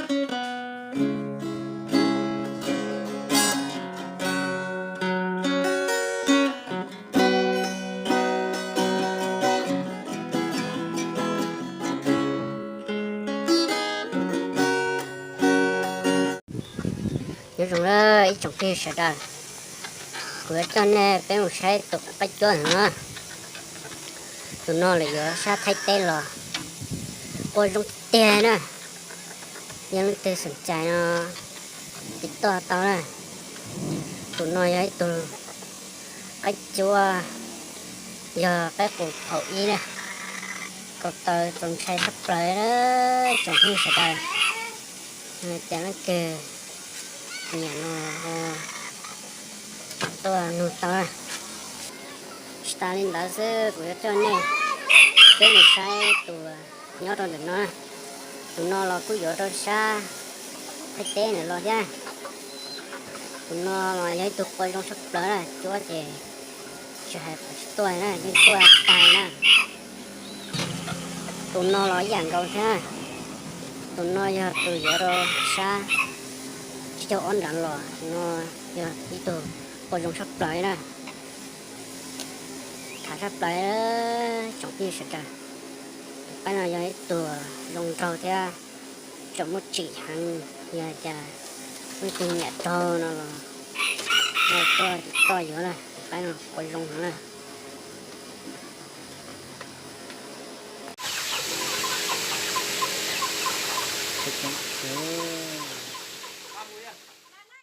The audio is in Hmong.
Nyob zoo ib tsoom phooj ywg sawv daws, kuv yuav coj nej peb mus saib tus qaib cuab ntawm no. Tus no lawv yuav sab Thaib teb los, qua zoo tiag na. Yog leej twg xom cai no tiv toj tau na. Tus no yog ib tug qaib cuab, yog qaib qus phaum ib na. Kaus taw txaus ntshai tshaj plaws, tsoom phooj ywg sawv daws. Yog tias leej twg nyiam no, tuaj nug tau na. Tsis tas li ntawd xwb, kuv yuav coj nej peb mus saib tus nyob rau ntawm no. Tus no los kuj yuav rau sab Thaib teb ntawm los thiab. Tus no los yog ib tug qua zoo tshaj plaws na, cuab ces tsis hais qhov tsis tuaj na, yeej tuaj tag na. Tus no los ib yam nkaus thiab. Tus no yog tus yuav rau sab tsib caug ob nrad los, tus no yog ib tug qua zoo tshaj plaws na. Khav tshaj plaws, tsoom phooj ywg sawv daws. Tus qaib no yog ib tug zoo nraug thiab tseem muaj tsim heev, yog tias leej twg nyiam raug no los tuaj tiv toj yuav na, tus qaib no qua zoo heev na.